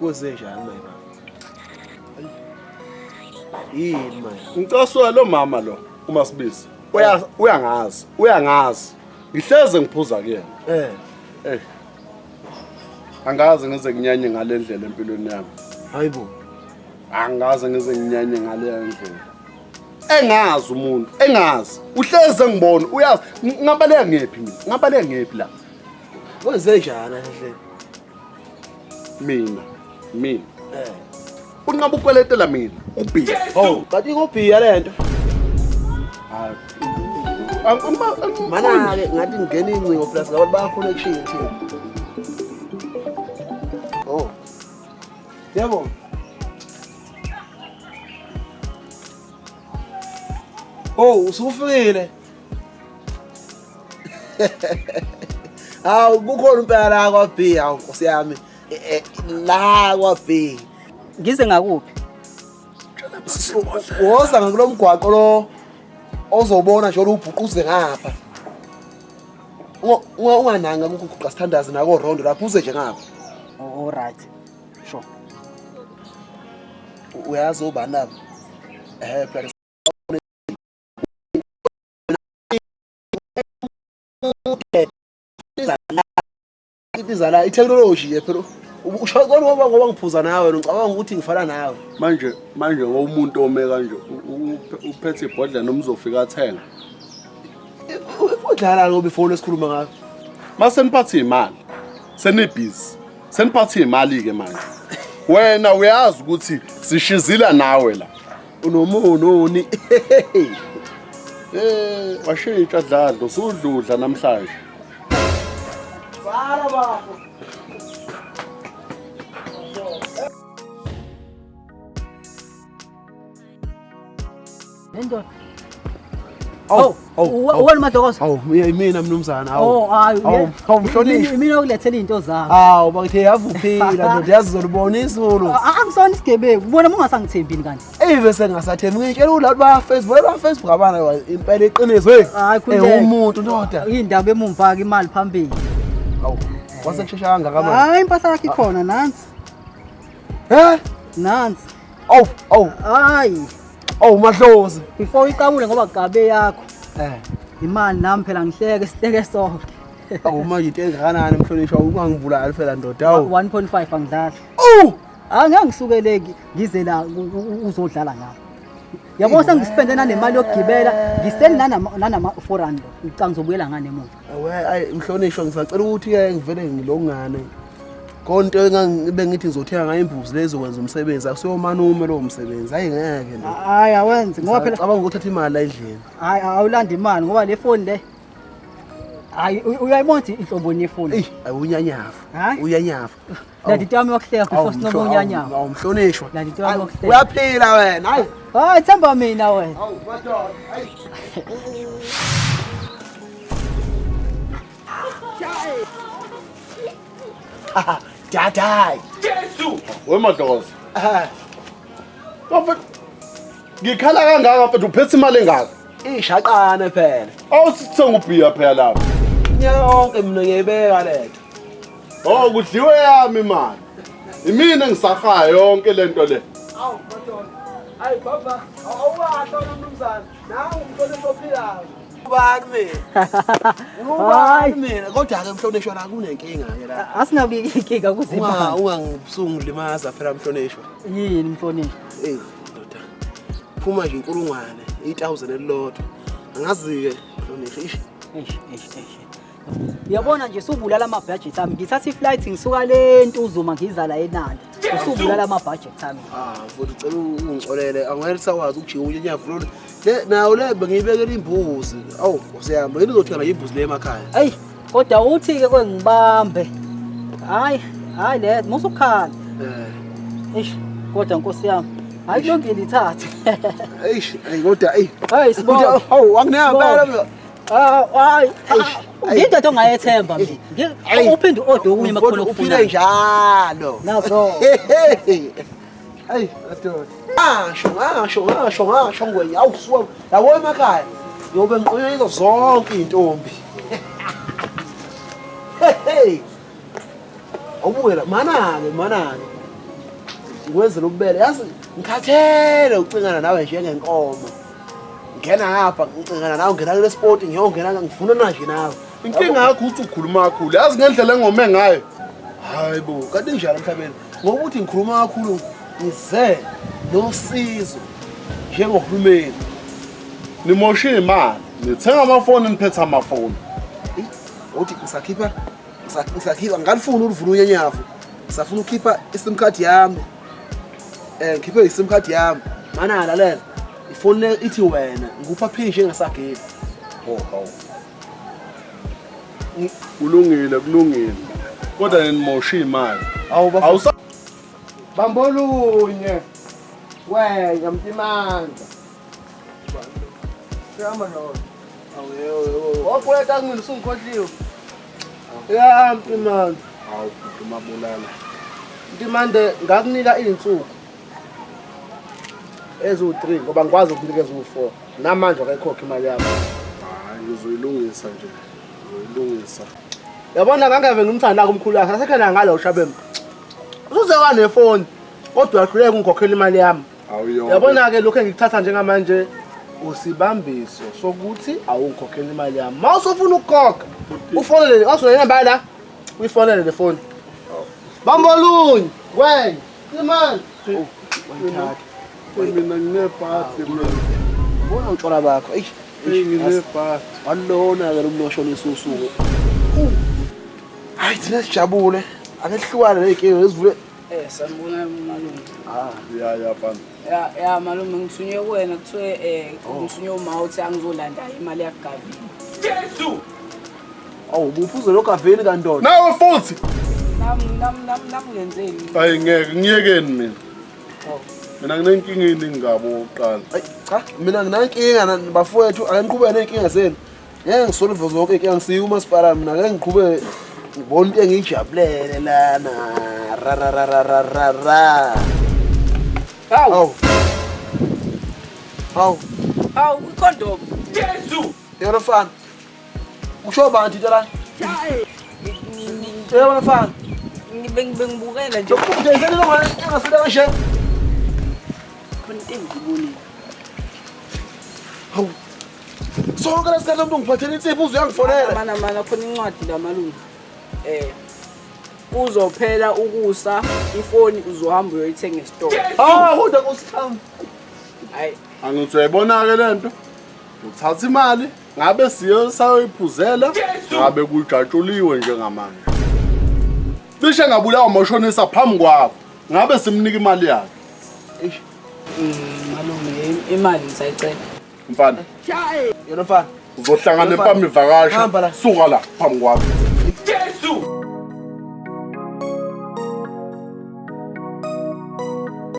Kwenze njani manje baba? Yini manje? Ngicasula lo mama lo uMasibisi. Uya uyangazi, uyangazi. Ngihleze ngiphuza kuyena. Eh. Angaze ngize nginyanye ngale ndlela empilweni yami. Hayibo. Angaze ngize nginyanye ngale ndlela. Engazi umuntu, engazi. Uhleze ngibona, uyazi. Ngabaleka ngephi mina? Ngabaleka ngephi la? Kwenze njani kahle? Mina, mina. Unqaba ukweletela mina, ubhiya. Oh, kanti ikubhiya lento. Hayi. Mana-ke ngathi ngingena ingcingo plus ngabantu baya-connection thina. Oh. Yebo. Oh, usufikile. Hawu kukhona impela la kwa B, hawu Nkosi yami. La kwa B. Ngize ngakuphi? Woza ngakulo mgwaqo lo ozobona nje olubhuquze ngapha. Ungananga kuguqa sithandaze nako rondo lapho uze nje ngapha. Oh, all right. Sure. Uyazi obani labo? Phela ibiza la i-technology nje phela. Usho kodwa ngoba ngiphuza nawe ngicabanga ukuthi ngifana nawe. Manje umuntu ome kanje uphethe ibhodlela noma uzofika athenga. Ibhodlela ngoba ifoni esikhuluma ngayo. Mase niphathe imali. Senibhizi. Seniphathe imali ke manje. Wena uyazi ukuthi sishizila nawe la. Unomononi. Washintsha dladlo usudludla namhlanje. Bala bafo. Nendoda. Awu, Oh, wena Madlokoza. Awu, mina mnumzana, awu. Oh, hayi. Awu, awu mhlonishwa. Mina okulethela izinto zami. Awu, bakithi yavuphila ndoda yazi uzolubona izulu. Angisona isigebengu. Ubona uma ungasangithembini kanti. Eyi bese ngingasathembi ngitshela ulabo ba Facebook, laba Facebook abana impela iqiniso hey. Hayi, khululeka. Umuntu ndoda. Indaba emumva ke imali phambili. Awu, kwase kushesha kangaka manje. Hayi impahla yakho ikhona nansi. Eh? Nansi. Awu, awu, Hayi. awu madlozi. Before uyiqabule ngoba gabe yakho. Imali nami phela ngihleke sihleke sonke. Awu manje into engakanani mhlonishwa ungangibulali phela ndoda awu. 1.5 angidlali. Oh! Angeke ngisukeleki ngize la uzodlala ngami. Yabo sengispende nanemali yokugibela, ngiseli nanama 4 rand. Ngicanga ngizobuyela ngane emuva. Awe ayi mhlonishwa ngisacela ukuthi ke ngivele ngilongane. Konto engangibe ngithi ngizothenga ngayo imbuzi lezo kwenza umsebenzi akusiyomane ume lowo msebenzi hayi ngeke ndoda. Hayi awenzi ngoba phela Cabanga ukuthatha imali la endlini. hayi awulanda imali ngoba le phone le hayi uyayibona ukuthi inhloboni yefoni. Eyi ayi unyanyafa. Hayi. Uyanyafa. Landi into yami yokuhleka before sinoba unyanyafa. Awu mhlonishwa. Landi into yami yokuhleka. Uyaphila wena hayi. Hayi themba mina wena. Awu madoda hayi. Dadai. We Madlokoza. Bafethu ngikhala kangaka mfethu uphethe imali engaka. Ishaqane phela. Awu sithenga ubhiya phela lapha. Unyaka wonke mina ngiyayibeka lento. Oh kudliwe yami imali. Imina engisahaya yonke lento le. Awu madoda. Hayi baba, awukahle wena mnumzane. Nangu umhlonishwa ophilayo. Ubani mina? Ubani mina? Kodwa ke mhlonishwa la kunenkinga ke la. Asinabiki inkinga kuze Unga imali. ungangibusungilimaza phela mhlonishwa. Yini mhlonishwa? Ey ndoda. Phuma nje inkulungwane, 8000 elilodwa. Angazi ke mhlonishwa. Ish. Eish eish eish. Uyabona nje usubulala ama-budget ami. Ngithatha i-flight ngisuka le Ntuzuma ngiza la eNanda. Usubulala ama-budget ami. Ah, mfowethu ucela ungixolele. Angeke sakwazi ukujika unyavu lolu. Le nawo le bengiyibekela imbuzi. Awu, Nkosi yami, yini uzothenga imbuzi le emakhaya? Eyi, kodwa uthi-ke kwengibambe. Hayi, hayi le musukhala. Eish, kodwa Nkosi yami. Hayi kulungile ithathe. Eish, ayi kodwa eyi. Hayi sibonge. Hawu, anginayo impela mina. Ah, hayi. Eish, Ngiyindoda ongayethemba mina. Ayi. Uphinde u-order okunye uma kukhona Uphile okufunayo. njalo. Nazo. Ayi, madoda. Ngasho, ngasho, ngasho, ngasho ngwenya. Awu suka. Yabo emakhaya. Ngiyobe ngiqonywa zonke iy'ntombi. Hey. Awubuke la, mana-ke, mana-ke. Ngikwenzela ububele. Yazi ngikhathele ucingana nawe njengenkomo. Ngena ngapha ngicingana nawe ngena kule sport ngiyongena ngifuna nje nawe. Inkinga yakho ukuthi ukhuluma kakhulu. Yazi ngendlela engome ngayo. Hayi bo, kanti njalo emhlabeni. Ngokuthi ngikhuluma kakhulu ngize nosizo njengohulumeni. Nimoshe imali. Nithenga amafoni niphethe amafoni. Uthi ngisakhipha ngisakhipha ngalifuni uluvula unyanyavu. Ngisafuna ukukhipha iSIM card yami. Ngikhiphe iSIM card yami. Mana lalela. Ifoni le ithi wena ngikupha phi njengesagile. Oh hawu. Kulungile kulungile. Kodwa nimoshe imali. Awu bafo. Awusa Bambolunye. Wena Mtimandla. Sihamba nawe. Awu yebo. Wakuleta kumina usungikhohliwe. Ya Mtimandla. Hawu bhuti mabulala. Mtimande ngakunika izinsuku eziwu-3 ngoba ngikwazi ukunikeza u-4. Namanje akayikhokhi imali yami. Hayi ngizoyilungisa nje. Ngizoyilungisa. Yabona ngangeve ngimthanda kumkhulu wakhe asekhona ngalo ushabeni. Usuze wanefoni kodwa uyahluleka ukungikhokhela imali yami. Awuyo. Yabona-ke lokhu engikuthatha njengamanje usibambiso sokuthi awungikhokheli imali yami. Ma usufuna ukukhokha ufonele awusona inamba la uyifonele le foni. Bambolunye wena imali. Mina nginebhadi mina. Bona utshwala bakho. Eish. Nginebhadi. Walona ke lo muntu oshonisa usuku. Hayi thina sijabule. Ake sihlukane ley'nkinga ezivule. Sanibona malume. Ya ya mfana. Ya malume ngithunywe kuwena kuthiwe ngithunywe uma uthi angizolanda imali yakugavini. Awu ubuphuze lo gavini kandoda. Nawe futhi. Nam ngenzeni? Hayi ngeke ngiyekeni mina. Mina nginenkinga eningi ngabo oqala. Ayi cha mina nginankinga bafowethu ake niqhubeke ney'nkinga zenu. Ngeke ngisolve zonke iy'nkinga ngisiye umasipala mina ngeke ngiqhubeke ngibone into engiyijabulele lana. Ra ra ra ra ra ra ra. Hawu. Hawu. Hawu ikhondom. Yebo mfana. Usho bantu into la? Yebo mfana. Ngibengibukela nje. Lokhu lo engasile kanje. Khona into engiyibonile. Hawu. Sonke lesikhathi umuntu ngiphathele insipho uze uyangifonela. Mana khona incwadi la malume. Kuzophela ukusa ifoni uzohamba uyoyithenga esitolo. Ah, kodwa nkosi yami. Hayi. Angithi uyayibona ke lento. Uthatha imali ngabe siyo sayoyiphuzela ngabe kujatshuliwe njengamanje. Cishe ngabulawa amashonisa phambi kwakho. Ngabe simnika imali yakhe. Eish. Malume imali ngisayicela. Mfana. Yena mfana. Uzohlangana empama ivakasha. Hamba la. Suka la phambi kwakho.